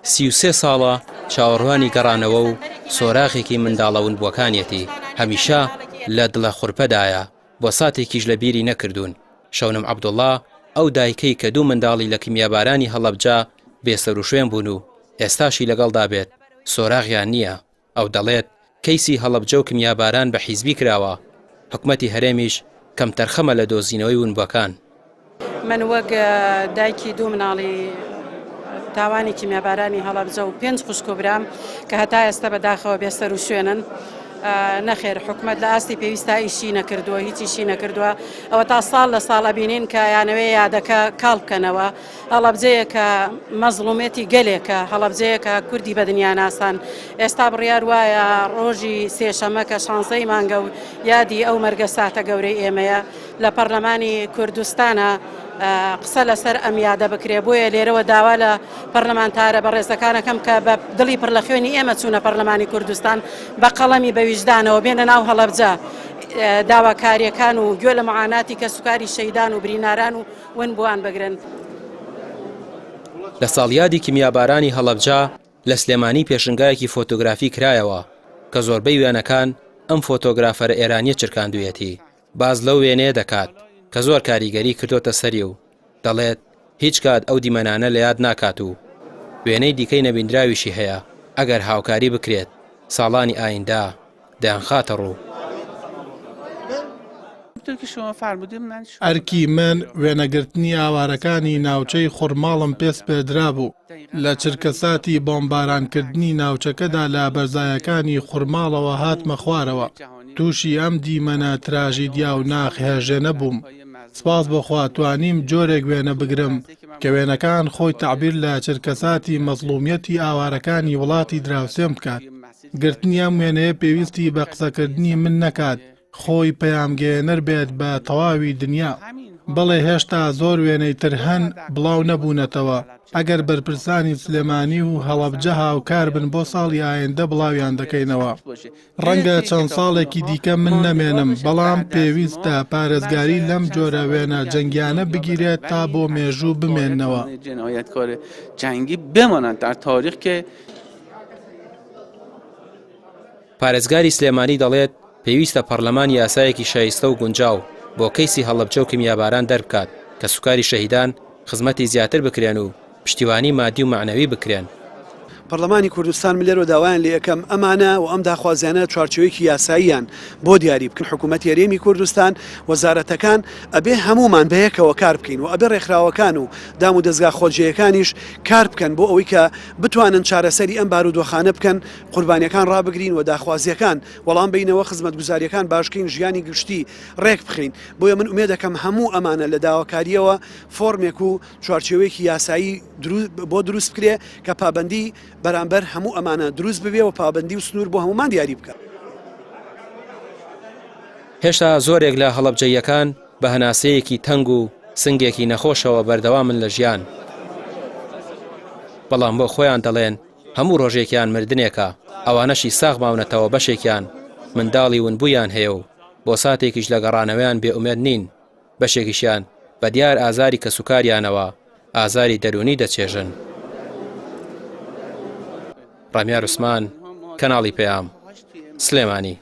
33 ساڵە چاوەڕوانی گەڕانەوە و سۆراغێکی منداڵە ونبووەکانیەتی، هەمیشە لە دڵە خورپەدایە، بۆ ساتێکیش لە بیری نەکردوون. شەونم عەبدوڵڵا، ئەو دایکەی کە دوو منداڵی لە کیمیابارانی هەڵەبجە بێسەروشوێن بوون و ئێستاشی لەگەڵدا بێت، سۆراغیان نییە. ئەو دەڵێت، کەیسی هەڵەبجە و کمیاباران بە حیزبی کراوە، حکومەتی هەرێمیش کەمتەرخەمە لە دۆزینەوەی ونبوەکان. من وەک دایکی دوو مناڵی تاوانی کیمیابارانی هەڵەبجە و پێنج خوشک و برام کە هەتا ئێستا بەداخەوە بێسەروشوێنن، نەخێر حکومەت لە ئاستی پێویستا ئیشی نەکردووە، هیچیشی نەکردووە، ئەوەتا ساڵ لە ساڵ ئەبینین کە یانەوێ یادەکە کاڵ بکەنەوە. هەڵەبجەیەکە مەزڵومێتی گەلێکە، هەڵەبجەیەکە کوردی بە دنیا ناسان. ئێستا بڕیار وایە ڕۆژی سێشەمە کە شانزەی مانگە و یادی ئەو مەرگەساتە گەورەی ئێمەیە لە پەرلەمانی کوردستانە قسە لەسەر ئەم یادە بکرێ. بۆیە لێرەوە داوا لە پەرلەمانتارە بەڕێزەکانەکەم کە بە دڵی پڕ لە خوێنی ئێمە چوونە پەرلەمانی کوردستان بە قەڵەمی بە ویژدانەوە بێنە ناو هەڵەبجە داواکارییەکان و گوێ لە معاناتی کەسوکاری شەهیدان و بریناران و ونبووان بگرن. لە ساڵیادی کیمیابارانی هەڵەبجە لە سلێمانی پێشنگایەکی فۆتۆگرافی کرایەوە کە زۆربەی وێنەکان ئەم فۆتۆگرافەرە ئێرانیە چرکاندوویەتی، باس لەو وێنەیە دەکات کە زۆر کاریگەری کردۆتە سەری و دەڵێت هیچ کات ئەو دیمەنانە لە یاد ناکات و وێنەی دیکەی نەبیندراویشی هەیە ئەگەر هاوکاری بکرێت ساڵانی ئایندە دەیانخاتە ڕوو. ئەرکی من وێنەگرتنی ئاوارەکانی ناوچەی خورماڵم پێ سپێردرابوو. لە چرکەساتی بۆمبارانکردنی ناوچەکەدا لە بەرزایەکانی خورماڵەوە هاتمە خوارەوە. تووشی ئەم دیمەنە تراژیدیا و ناخهەژێنە بووم. سپاس بۆ خوا توانیم جۆرێک وێنە بگرم کە وێنەکان خۆی تەعبیر لە چرکەساتی مەزڵومیەتی ئاوارەکانی وڵاتی دراوسێم بکات. گرتنی ئەم وێنەیە پێویستی بە قسەکردنی من نەکات، خۆی پەیامگەیەنەر بێت بە تەواوی دنیا. بەڵێ هێشتا زۆر وێنەی تر هەن بڵاو نەبوونەتەوە، ئەگەر بەرپرسانی سلێمانی و هەڵەبجە هاوکار بن بۆ ساڵی ئایندە بڵاویان دەکەینەوە. ڕەنگە چەند ساڵێکی دیکە من نەمێنم، بەڵام پێویستە پارێزگاری لەم جۆرە وێنە جەنگیانە بگیرێت تا بۆ مێژوو بمێننەوە. پارێزگاری سلێمانی دەڵێت، پێویستە پەڕلەمان یاسایەکی شایستە و گونجاو بۆ کەیسی هەڵەبجە و کیمیاباران دەربکات، کەسوکاری شەهیدان خزمەتی زیاتر بکرێن و پشتیوانی مادی و مەعنەوی بکرێن. پەڕلەمانی کوردستان من لێرەوە داوایان لێ ئەکەم ئەمانە و ئەم داخوازیانە چوارچێوەیەکی یاساییان بۆ دیاری بکەن حکوومەتی هەرێمی کوردستان وەزارەتەکان ئەبێ هەموومان بەیەکەوە کار بکەین و ئەبێ ڕێکخراوەکان و دام و دەزگا خۆجێیەکانیش کار بکەن بۆ ئەوەی کە بتوانن چارەسەری ئەم بارودۆخانە بکەن، قوربانیەکان ڕابگرین و داخوازیەکان وەڵام بەینەوە، خزمەتگوزاریەکان باشکەین، ژیانی گشتی ڕێک بخەین. بۆیە من ئومێد دەکەم هەموو ئەمانە لە داواکاریەوە فۆرمێک و چوارچێوەیەکی یاسایی بۆ دروست بکرێ کە پابەندی بەرامبەر هەموو ئەمانە دروست ببێ و پابەندی و سنوور بۆ هەموومان دیاری بکا. هێشتا زۆرێک لە هەڵەبجەییەکان بە هەناسەیەکی تەنگ و سنگێکی نەخۆشەوە بەردەوامن لە ژیان، بەڵام بۆ خۆیان دەڵێن هەموو ڕۆژێکیان مردنێکە، ئەوانەشی ساغ ماونەتەوە بەشێکیان منداڵی ونبوویان هەیە و بۆ ساتێکیش لە گەڕانەوەیان بێئومێد نین، بەشێکیشیان بە دیار ئازاری کەسوکاریانەوە ئازاری دەروونی دەچێژن. ڕامیار عوسمان، کەناڵی پەیام، سلێمانی.